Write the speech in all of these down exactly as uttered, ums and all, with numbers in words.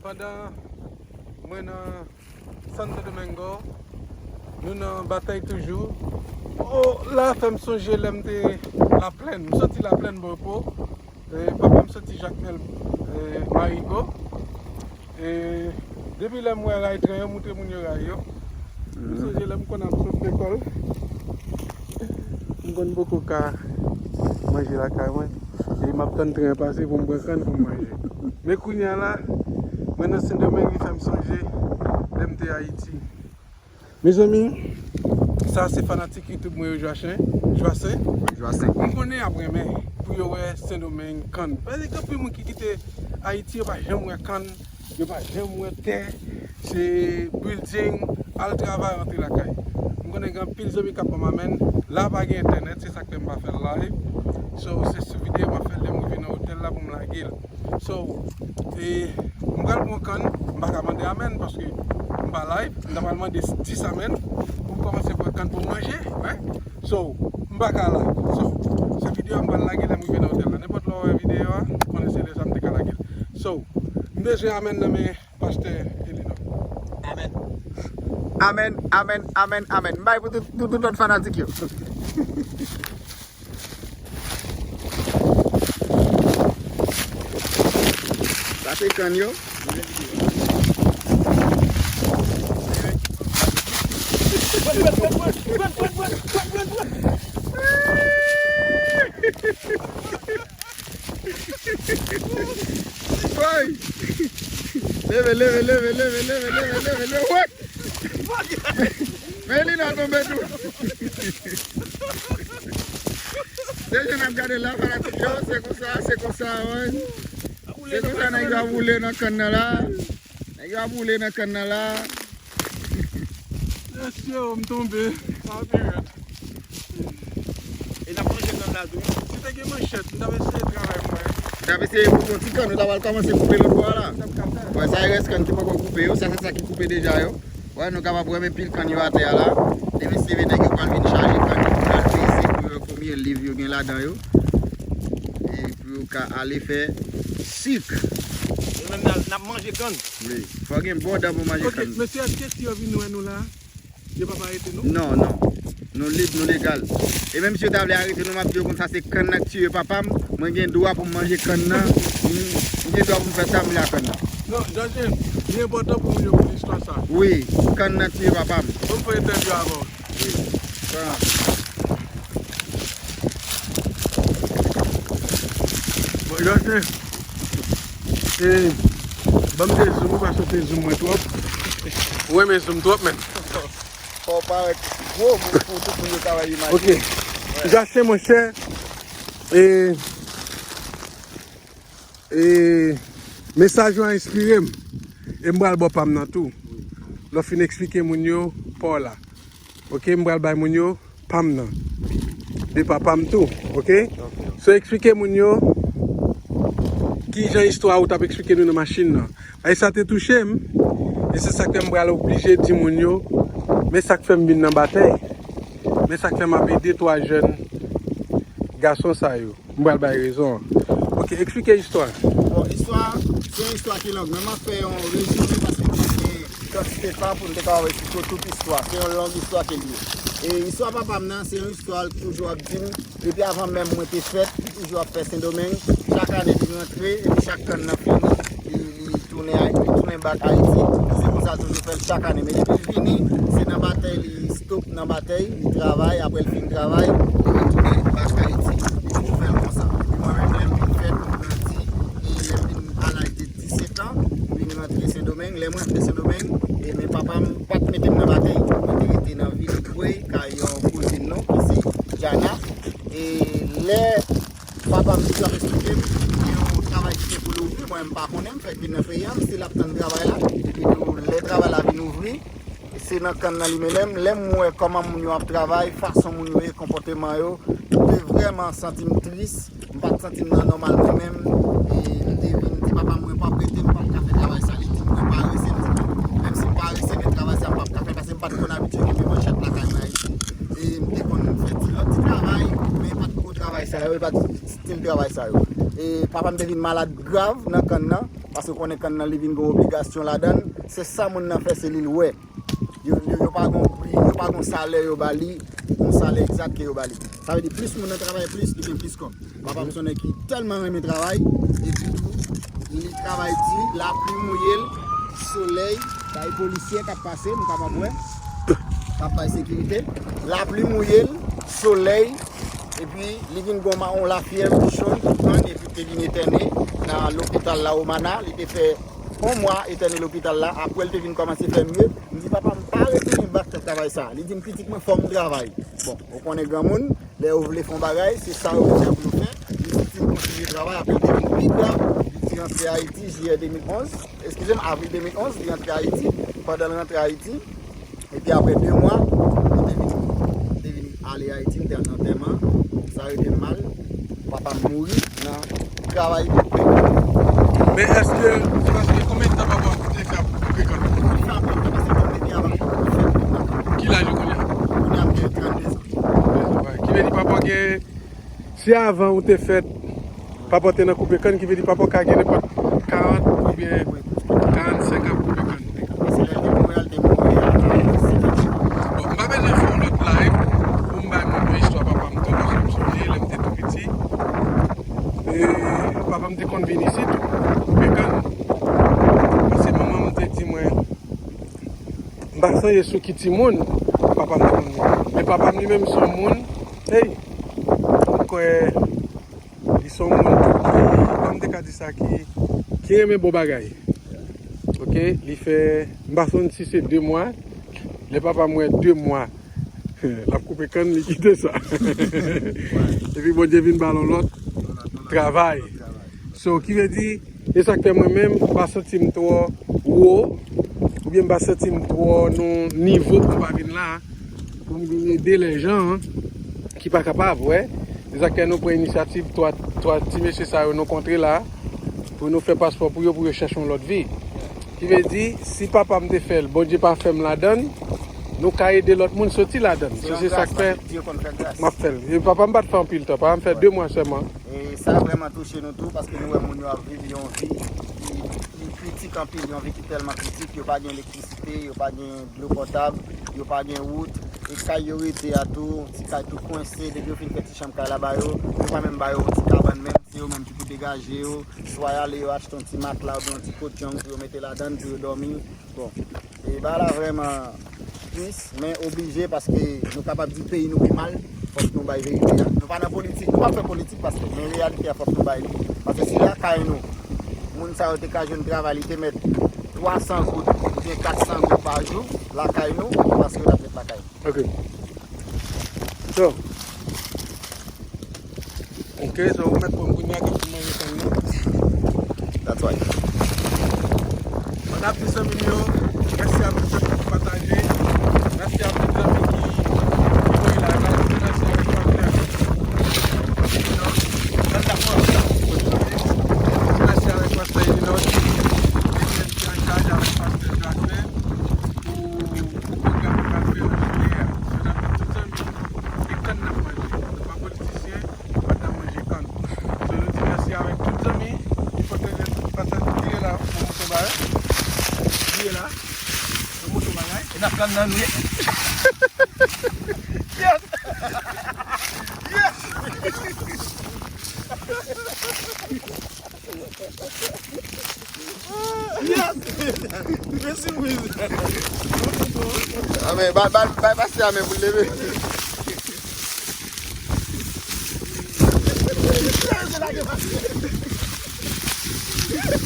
Pandan mwen nan Santo Domingo, nou nan batay toujou. Oh, la fè m sonje lè m te Laplèn. M soti Laplèn, Bòpò. E, papa m soti Jakmèl, e, Marigo. E, depi lè m wè ray tren yo, montre moun yo ray yo. M sonje lè m konn ap sot lekòl. M konn poko ka manje lakay mwen. E m ap tann tren an pase pou m pran kann pou m manje. Men kounye a la, mwen nan Sendomeng, li fè m sonje lè m te Ayiti. Mezanmi, sa se fanatik YouTube mwen yo, Joachin, Joachin. Joachin. M konnen y ap renmen pou yo wè Sendomeng, kann. Paske gen anpil moun ki kite Ayiti, yo pa janm wè kann, yo pa janm wè tè, se building, al travay, rantre lakay. M konnen gen anpil zanmi k ap ban m amèn. La pa gen entènèt, se sa k fè m pa fè l live. So, se sou videyo m ap fè l lè m rive nan otèl la pou m lage l. So, e, m pral pran kann, m pa ka mande amèn paske m pa live, m ta pral mande dis amèn pou m kòmanse pran kann pou m manje, wi. So, m pa ka la. So, se videyo a m pral lage lè m rive nan otèl la. Nenpòt lè w wè videyo a, konnen se lè sa m te ka lage l. So, m bezwen amèn nan men pastè Elinor. Amèn. Amèn, amèn, amèn, amèn. M bay pou tout, tout, tout lòt fanatik yo. Sa se kann yo. Woy! Leve, leve, leve, leve, leve, leve, leve, leve, woy! Men li nan tonbe tou. Se jan n ap gade la, fanatik yo, se konsa, se konsa, woy. Se konsa nèg yo ap woule nan kann nan la. Nèg yo ap woule nan kann nan la. Mesye, m tonbe. Sa pi rèd. E n ap manje kann la tou. Si te gen manchèt, m t ap eseye travay mwen. M t ap eseye koupe yon ti kann, nou ta pral kòmanse koupe lòt bò a la. M t ap ka fè. Wè, sa e rès kann ki poko koupe yo, sa se sa ki koupe deja yo. Wè, nou kapab wè men pil kann yo atè a la. Depi se nèg yo pral vin chaje kann yo, pou yo al peze, pou yo wè konbyen liv yo gen ladan yo. E pou yo ka ale fè sik. E menm n al, n ap manje kann. Wi, fò gen bon dan pou manje kann. Ok, mesye, èske si yo vin wè nou la, yo p ap arete nou? Non, non. Nou lib, nou legal. E menm si yo ta vle arete nou, m ap di yo konsa se kann nan k tiye papa m. Mwen gen dwa pou m manje kann nan. M, m gen dwa pou m fè sa m vle ak kann nan. Non, Jòjin, li enpòtan pou moun yo konn istwa sa. Wi, kann nan tiye papa m. Ban m fè entèvyou avè w. Wi. Sa. Bon, Jòjin, e, ban m de zoom, ou pa sot te zoom mwen twòp. Ou renmen zoom twòp, menm. Fò w parèt gwo pou, pou tout moun yo ka wè imaj yo. Ok. Wè. Jòjin, monchè, e, e, mesaj ou a enspire m. E m pral ba w pa m nan tou. Lè w fin eksplike moun yo pa w la. Ok, m pral bay moun yo pa m nan. De papa m tou, ok? Ok. So, eksplike moun yo kijan istwa ou t ap eksplike nou nan machin nan. Ay, sa te touche m. E se sa k fè m pral oblije di moun yo, men sa k fè m vin nan batay. Men sa k fè m ap ede twa jèn gason sa yo. M pral bay rezon an. Ok, eksplike istwa. Bon, istwa, se yon istwa ki long, men m ap fè yon rezime paske m pa gen kantite tan pou m te kapab eksplike w tout istwa. Se yon long istwa ke l ye. E istwa papa m nan, se yon istwa l toujou ap di m, depi avan menm mwen te fèt, li toujou ap fè Sendomeng. Chak ane li rantre, epi chak kann nan fini, li, li tounen, li tounen bak Ayiti. Se konsa l toujou fè l chak ane. Men depi l vini, se nan batay li stop nan batay, li travay, apre l fin travay, li retounen bak Ayiti. Li toujou fè l konsa. Epi mwen menm, lè m vin fèt, m grandi, e lè m vin a laj de disèt an, m vin rantre Sendomeng. Lè m rantre Sendomeng, e men papa m pa t mete m nan batay. Mwen te rete nan Vil Gwey, kay yon kouzin nou, ki se Jana. E lè papa m toujou ap eksplike m, gen yon travay ki gen pou l ouvri, mwen m pa konnen, m fèk vin nan peyi a, m still ap tann travay la. Epi tou, lè travay la vin ouvri, se nan kann nan li mennen m. Lè m wè kòman moun yo ap travay, fason moun yo ye, konpòteman yo, m te vrèman santi m tris. M pa t santi m nan nòmal mwen menm. E m te vin di papa m, mwen p ap rete, m p ap ka fè travay sa. Li di m mwen parese, m di non. Menm si m parese, men travay sa m p ap ka fè, paske m pa t konn abitye kenbe manchèt lakay mwen Ayiti. E m te konn fè ti lòt ti travay, men e pa t gwo travay sa yo, e pa t stil travay sa yo. E papa m te vin malad grav nan kann nan. Paske w konnen kann nan li vin gen obligasyon ladan l. Se sa moun nan fè, se li l wè. Yo, yo, yo pa gon pri, yo pa gon salè yo ba li, yon salè egzak ke yo ba li. Sa vle di, plis moun nan travay, plis li gen plis kòb. Papa m se yon nèg ki tèlman renmen travay, epi tou, li travay di, lapli mouye l, solèy, bay polisye k ap pase, nou kapab wè, k ap bay sekirite. Lapli mouye l, solèy, epi li vin gon mawon lafyèv jòn, konprann, epi te vin entène nan lopital la Omana, li te fè yon mwa entène lopital la, apre l te vin kòmanse fè mye. M di, "Papa, m pa retounen bak nan travay sa." Li di m, "Pitit mwen, fò m travay." Bon, ou konnen granmoun, lè yo vle fè yon bagay, se sa yo bezwen pou yo fè. Li di, "Pitit, kontinye travay." Apre, li te vin pi grav, li te rantre Ayiti, jiyè de mil onz, eskize m, avril de mil onz, li rantre Ayiti. Pandan l rantre Ayiti, epi apre de mwa, li te vin, li te vin ale Ayiti, m te al nan antèman. Sa rete m mal. Papa m mouri nan travay koupe. Men èske, se paske konbyen tan papa w te fè ap koupe kann? Li fè anpil tan, paske m te di avan, li fè anpil tan. Ki laj ou kounye a? Kounye a, m gen trannde zan. Ki vle di papa w gen, si avan ou te fèt, papa w te nan koupe kann, ki vle di papa w ka gen nenpòt karant oubyen karannsenk ap koupe kann. Paske lè l te mouri a, l te mouri a sèt an. Bon, m pa bezwen fè yon lòt live pou m bay moun yon istwa papa m tou, paske m sonje lè m te tou piti. E papa m te konn vin isit, koupe kann. Paske manman m te di mwen, m pa sonje sou ki timoun papa m te konn vin. Men papa m li menm se yon moun, hey, m kwè li se yon moun ki, kòman m te ka di sa, ki, ki renmen bon bagay. Ok, li fè, m pa sonje si se de mwa, lè papa m wè de mwa, l ap koupe kann, li kite sa. Epi Bondye vin ba l yon lòt travay. So, ki vle di, e sa k fè mwen menm, m pa santi m twò wo, oubyen m pa santi m twò nan nivo pou m pa vin la, pou m vin ede lèjan ki pa kapab, wè. E sa k fè nou pran inisyativ, twa, twa ti mesye sa yo nou kontre la, pou nou fè paspò pou yo, pou yo chèche yon lòt vi. Ki vle di, si papa m te fè l, Bondye pa fè m ladan l, nou ka ede lòt moun soti ladan l. So, se sa k fè m ap fè l. E papa m pa t fè anpil tan, papa m fè de mwa sèlman. E sa vrèman touche nou tou, paske nou wè moun yo ap viv yon vi ki, ki kritik anpil, yon vi ki tèlman kritik, yo pa gen elektrisite, yo pa gen dlo pòtab, yo pa gen wout, e kay yo rete a tou, ti kay tou kwense, depi yo fin fè ti chanm kay la ba yo, yo pa menm ba yo yon ti kabann menm, se yo menm ki pou degaje yo, swa y ale yo achte yon ti matla oubyen yon ti kotyong pou yo mete ladan l, pou yo dòmi. Bon, e bagay la vrèman tris, men oblije, paske nou kapab di peyi nou pi mal, fòk nou bay verite a. Nou pa nan politik, nou p ap fè politik, paske, men reyalite a fòk nou bay li. Paske si lakay nou, moun sa yo te ka jwenn travay, li te mèt twa san goud oubyen kat san goud pa jou lakay nou, paske yo t ap mèt lakay nou. Ok. So, ok, so ou mèt pran kounye a, kap manje kann nan. That's right. Bon, n ap di zanmi m yo, mèsi a tout zanmi ki pataje. Mèsi a tout zanmi ki, ki voye la. N ap di mèsi avèk pastè. Mèsi avèk pastè Elinor ki, ki an chaj avèk pastè Jasmin pou, pou pwogram nou pral fè nan jounen an. So, n ap di tout zanmi, se kann n ap manje. Nou pa politisyen, nou pa ta manje kann. So, nou di mèsi avèk tout zanmi ki pote, ki pase tire la pou moto bagay. Tire la, pou moto bagay. E n ap pran nan nou ye. Yes! Yes! Yes! Men sipriz! Anben, bay, bay, bay pastè a men pou l leve.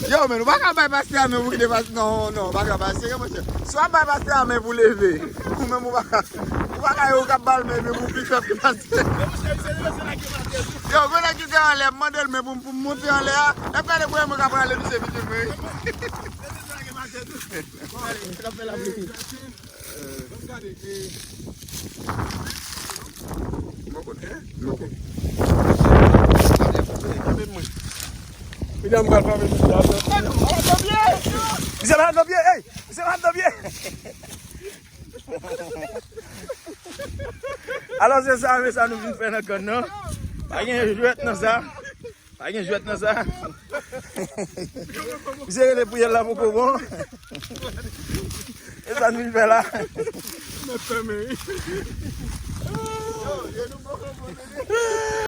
Yo, men nou pa ka bay pastè a men pou kite pastè. Non, non, pa ka bay, serye, monchè. Si w ap bay pastè a men pou leve, ou menm ou pa ka, ou pa ka, yo k ap ba l men, men pou pi fèb ke pastè. Yo, gwo nèg ki te anlè, m mande l men pou m, pou m monte anlè a. N ap gade premye mwen k ap prale, misye vide mwen. Mesye, m pral frape misye atò. Misye pa nan pye, ey! Misye pa nan pye! Alò, se sa, men sa nou vin fè nan kann nan. Pa gen jwèt nan sa. A gen jwèt nan sa. Misye rele pou yèl la poko bon. E sa n vin fè la.